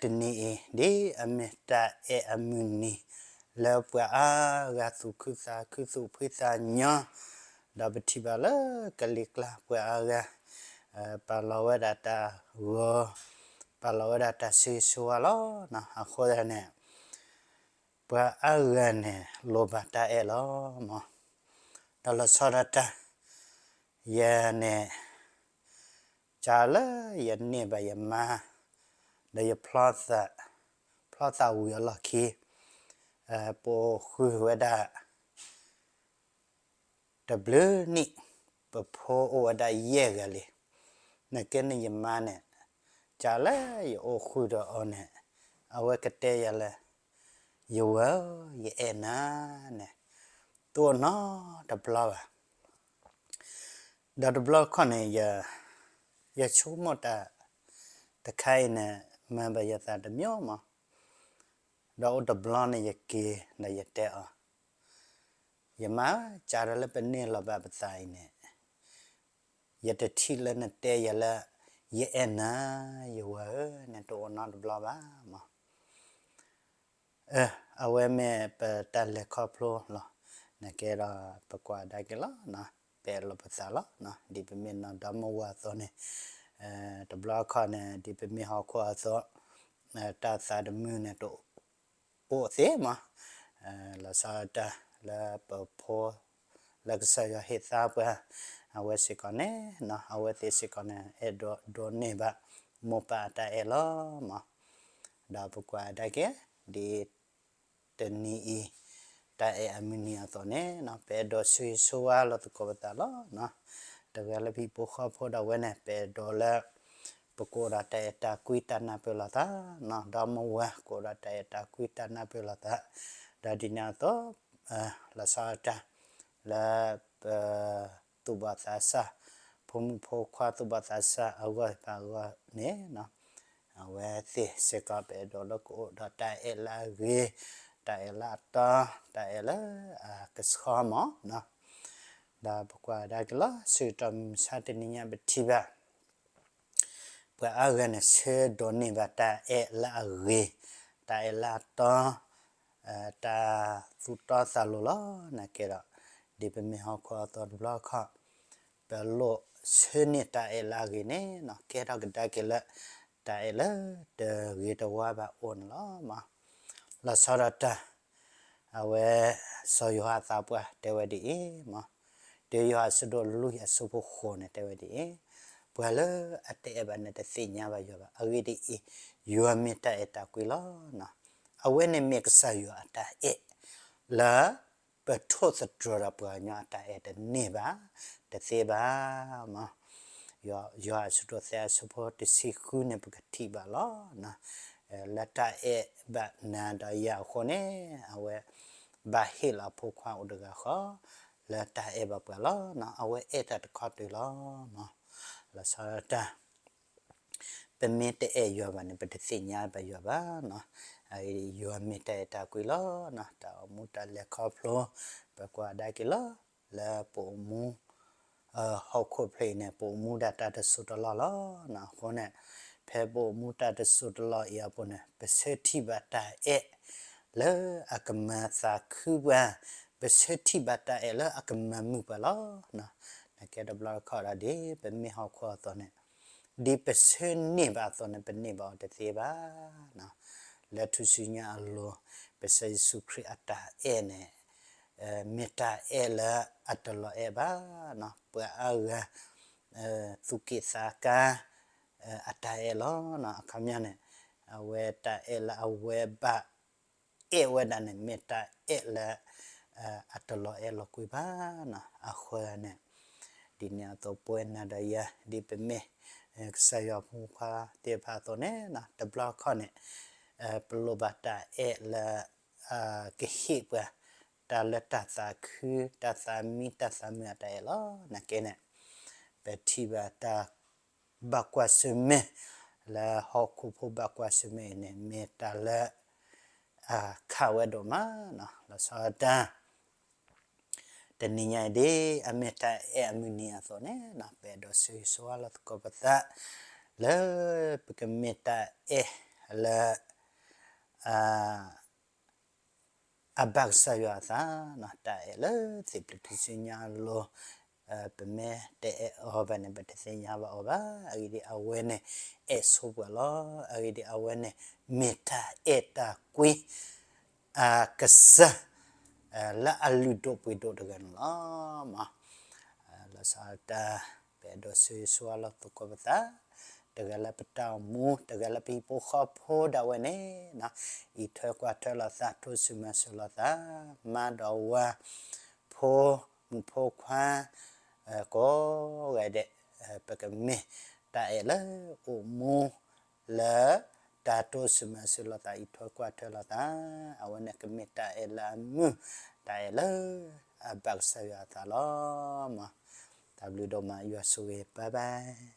တနံၤအံၤ ဒ်အမ့ၢ်တၢ်အဲၣ်အမုၢ်နံၤ လၢပှၤအါဂၤသူၣ်ခုသးခု သူၣ်ဖှံသးညီ, ဒီးပထံၣ်ဘၣ်လၢကလံၤကျါပှၤအါဂၤ ပာ်လီၤဝဲဒၣ်တၢ်ဂီၤ, ပာ်လီၤဝဲဒၣ်တၢ်ဆၢဂ့ၤဆၢဝါလီၤ. အဃိသတးန့ၣ် ပှၤအါဂၤန့ၣ် လိၣ်ဘၣ်တၢ်အဲၣ်လီၤမး. ဒီးလီၤဆီဒၣ်တၢ် ယၤန့ၣ် ကလၢယန့ၢ်ဘၣ်ယမါ ဒီးယဖျီသး, ဖျီသးဝံၤအလီၢ်ခံ ပအိၣ်ဃုာ်ဝဲဒၣ် တဘျုးနံၣ် ပဖိအိၣ်ဝဲဒၣ်ယဲၢ်ဂၤလံ. နကဲန့ၣ်ယမါန့ၣ် ကလၢယအိၣ်ဃုာ်ဒီးအီၤန့ၣ် အဝဲကတဲယၤလၢ ယဝၤဧၢ ယအဲၣ်နၤန့ၣ် တအိၣ်နီတဘျီဘၣ်. ဒီးတဘျီခီန့ၣ် ယဆိကမိၣ်တၢ်တခါအံၤန့ၣ် မၤဘၣ်ယသးတမံၤမး. ဒီးအိၣ်တဘျီန့ၣ် ယက့ၤဒီးယတဲအီၤ, ယမါဧၢ, ကဒီးလၢပန့ၢ်လီၤဘၣ်ပသးအံၤန့ၣ် ယတထံၣ်လၢနတဲယၤလၢ ယအဲၣ်နၤ ယဝၤဧၢန့ၣ် တအိၣ်နီတဘျီဘၣ်မး. အဝဲမ့ၢ်ပတၢ်လဲၤခီဖျိလီၤ. နကဲဒီးပကွၢ်ကဒါက့ၤလီၤ, ပအဲၣ်လီၤပသးလီၤ. ဒ်ပမ့ၢ်နီၢ်ဒီမါဝၤအသိးန့ၣ် တဘျီခီန့ၣ် ဒ်ပမ့ၢ်ဟီၣ်ခိၣ်အသိး တၢ်သးတမုာ်န့ၣ် တအိၣ်သ့မး. လီၤဆီဒၣ်တၢ်လၢပဖိ လၢကစၢ်ယွၤဟ့ၣ်သါပှၤ အဝဲစ့ၢ်ကီးန့ၣ် အဝဲသ့ၣ်စ့ၢ်ကီးန့ၣ် အဲၣ်ဒိးဒိးန့ၢ်ဘၣ် မိၢ်ပၢ်အတၢ်အဲၣ်လီၤမး. ဒီးပကွၢ်ကဒါက့ၤ ဒ်တနံၤအံၤ တၢ်အဲၣ်အမုၢ်နံၤအသိးန့ၣ် ပအဲၣ်ဒိးဆၢဂ့ၤဆၢဝါလိာ်သကိးပသးလီၤ. တဂၤလၢဟံၣ်ဖိဃီဖိဒၣ်ဝဲန့ၣ် ပအဲၣ်ဒိးလၢ ပကအိၣ်ဒီးတၢ်အဲၣ်တၢ်ကွံတၢ်နၢ်ပၢၢ်လိာ်သး, ဒီမါဝၤကအိၣ်ဒီးတၢ်အဲၣ်တၢ်ကွံတၢ်နၢ်ပၢၢ်လိာ်သး, ဒီးဒ်န့ၣ်အသိး လီၤဆီဒၣ်တၢ် လၢပ သူၣ်ဘီၣ်သးစၢ် ဖိမုၣ်ဖိခွါသူၣ်ဘီၣ်သးစၢ်အဂီၢ်သ့ၣ်တဖၣ်အဂီၢ်န့ၣ် အဝဲသ့ၣ်စ့ၢ်ကီး ပအဲၣ်ဒိးလၢကအိၣ်ဒီးတၢ်အဲၣ်လၢအဂ့ၤ, တၢ်အဲၣ်လၢအတီ, တၢ်အဲၣ်လၢအကဆှီမး. ဒီးပကွၢ်ကဒါက့ၤလီၤ ဆၢကတီၢ်မုၢ်မဆါတနံၤညါပထံၣ်ဘၣ် ပှၤအါဂၤန့ၣ် ဆၢဒိးန့ၢ်ဘၣ်တၢ်အဲၣ်လၢအဂ့ၤ, တၢ်အဲၣ်လၢအတီ, တၢ်သူၣ်တီသးလိၤလီၤ. နကဲဒီး ဒ်ပမ့ၢ်ဟီၣ်ခိၣ်အသိးတဘျီခီ ပလိၣ်ဆၢန့ၢ်တၢ်အဲၣ်လၢအဂ့ၤန့ၣ် ကဲထီၣ်ကဒါက့ၤလၢ တၢ်အဲၣ်လၢတဂ့ၤတဝါဘၣ်အိၣ်န့ၣ်လီၤ. လီၤဆီဒၣ်တၢ် အဝဲ စီၤယိၤဟၣ်အသးပှၢ်တဲဝဲဒ်အံၤမး, တၢယိၤဟၣ်အဆၢဒိၣ်လွံၢ်အဆၢဖိဃိးန့ၣ်တဲဝဲဒ်အံၤ, ပှၤလၢအတအဲၣ်ဘၣ်န့ၣ် တသ့ၣ်ညါဘၣ်ယွၤဘၣ်. အဂ့ၢ်ဒ်အံၤ, ယွၤမ့ၢ်တၢ်အဲၣ်တၢ်ကွံလီၤ. အဝဲန့ၣ်မ့ၢ်ကစၢ်ယွၤအတၢ်အဲၣ် လၢ ပထိၣ်သတြီၤဒီးပှၤကညီအတၢ်အဲၣ်တန့ၢ်ဘၣ်, တသ့ဘၣ်မး. ယိၤဟၣ်အဆၢဒိၣ်သၢအဆၢဖိတဆံဃုန့ၣ် ပကထံၣ်ဘၣ်လီၤ. လၢတၢ်အဲၣ်ဘၣ်နၤဒီးယၤအဃိန့ၣ် အဝဲ ဘၣ်ဟ့ၣ်လီၤအဖိခွါအိၣ်တဂၤဃီ လၢတၢ်အဲၣ်ဘၣ်ပှၤလီၤ. အဝဲအဲၣ်တၢ်တခီတၢၤလီၤမး. လီၤဆီဒၣ်တၢ် ပမ့ၢ်တအဲၣ်ယွၤဘၣ်န့ၣ် ပတသ့ၣ်ညါဘၣ်ယွၤဘၣ်. ယွၤမ့ၢ်တၢ်အဲၣ်တၢ်ကွံလီၤ. တၢ်အိၣ်မူတၢ်လဲၤခီဖျိ ပကွၢ်ကဒါက့ၤလီၤ. လၢပအိၣ်မူ ဟီၣ်ခိၣ်ဖျၢၣ်အံၤန့ၣ် ပအိၣ်မူဒၣ်တၢ်တစိၢ်တလီၢ်လီၤ. အဃိန့ၣ် ဖဲပအိၣ်မူတၢ်တစိၢ်တလီၢ်အံၤအပူၤန့ၣ် ပဆၢထံၣ်ဘၣ်တၢ်အဲၣ် လၢအကမၤသးခုပှၤ, ပဆၢထံၣ်ဘၣ်တၢ်အဲၣ်လၢအကမၤမုာ်ပှၤလီၤ. နကဲတဘျီတခီၣ်ဒီး ဒ်ပမ့ၢ်ဟီၣ်ခိၣ်အသိးန့ၣ် ဒ်ပဆၢန့ၢ်ဘၣ်အသိးန့ၣ် ပန့ၢ်ဘၣ်အီၤတသ့ဘၣ်. လၢထူၣ်စုညါအလိၤ ပကစၢ်ယ့ၣ်ၡူးခရံာ်အတၢ်အဲၣ်န့ၣ် မ့ၢ်တၢ်အဲၣ်လၢအတလီၤအဲၣ်ဘၣ်. ပှၤအါဂၤ သူၣ်က့ၣ်သးကါ အတၢ်အဲၣ်လီၤ. အခီပညီန့ၣ် အဝဲတၢ်အဲၣ်လၢအဝဲဘၣ် အဲၣ်ဝဲဒၣ်န့ၣ် မ့ၢ်တၢ်အဲၣ်လၢ အတလီၤအဲၣ်လီၤကွံဘၣ်. အဃိန့ၣ် ဒ်န့ၣ်အသိးပဝဲနၤဒီးယၤ ဒ်ပမ့ၢ် ကစၢ်ယွၤဖိခွါသ့ၣ်တဖၣ်အသိးန့ၣ် တဘျီခီၣ်န့ၣ် ပလိၣ်ဘၣ်တၢ်အဲၣ်လၢ ကဟ့ၣ်ပှၤ တၢ်လၢတၢ်သးခု တၢ်သးမံ တၢ်သးမုာ်အတၢ်အဲၣ်လီၤ. နကဲန့ၣ် ပထံၣ်ဘၣ်တၢ် ဘၣ်ကွၢ်ဆၢၣ်မဲာ် လၢဟီၣ်ခိၣ်ဖိဘၣ်ကွၢ်ဆၢၣ်မဲာ်အံၤန့ၣ် မ့ၢ်တၢ်လၢ ခးဝဲဒိၣ်မး. လီၤဆီဒၣ်တၢ် တနံၤညါအံၤဒ် အမ့ၢ်တၢ်အဲၣ်အမုၢ်နံၤအသိးန့ၣ် ပအဲၣ်ဒိးဆၢဂ့ၤဆၢဝါလိာ်သကိးပသး လၢပကမ့ၢ်တၢ်အဲၣ် လၢ အဘၣ်ကစၢ်ယွၤအသး, တၢ်အဲၣ်လၢသ့ၣ်ပျံၤထူၣ်စုညါအလိၤ, ပမ့ၢ်တအဲၣ်အီၤဘၣ်န့ၣ် ပတသ့ၣ်ညါဘၣ်အီၤဘၣ်. အဂ့ၢ်ဒ်အံၤ, အဝဲန့ၣ် အဲၣ်ဆိပှၤလီၤ. အဂ့ၢ်ဒ်အံၤ, အဝဲန့ၣ် မ့ၢ်တၢ်အဲၣ်တၢ်ကွံ အကစၢ် လၢအလုၢ်ဒိၣ်ပှ့ၤဒိၣ်တဂၤန့ၣ်လီၤ. လီၤဆီဒၣ်တၢ်, ပအဲၣ်ဒိးဆၢဂ့ၤဆၢဝါလိာ်သကိးပသး, တဂၤလၢပတၢ်အိၣ်မူ, တဂၤလၢပဟံၣ်ဖိဃီဖိဒၣ်ဝဲန့ၣ်, အံးထွဲကွၢ်ထွဲလိာ်သး, တိစၢၤမၤစၢၤလိာ်သး, မါဒီးဝၤ, ဖိမုၣ်ဖိခွါ, ကိးဂၤဒဲး, ပကမ့ၢ်တၢ်အဲၣ်လၢအိၣ်မူ လၢတၢ်တိစၢၤမၤစၢၤလိာ်သး, အံးထွဲကွၢ်ထွဲလိာ်သး, အဝဲန့ၣ်ကမ့ၢ်တၢ်အဲၣ်လၢအမုာ်, တၢ်အဲၣ်လၢအဘၣ်ကစၢ်ယွၤအသးလီၤ. တၢ်ဘျုးဒိၣ်မး, ယွၤဆိၣ်ဂ့ၤ, bye bye.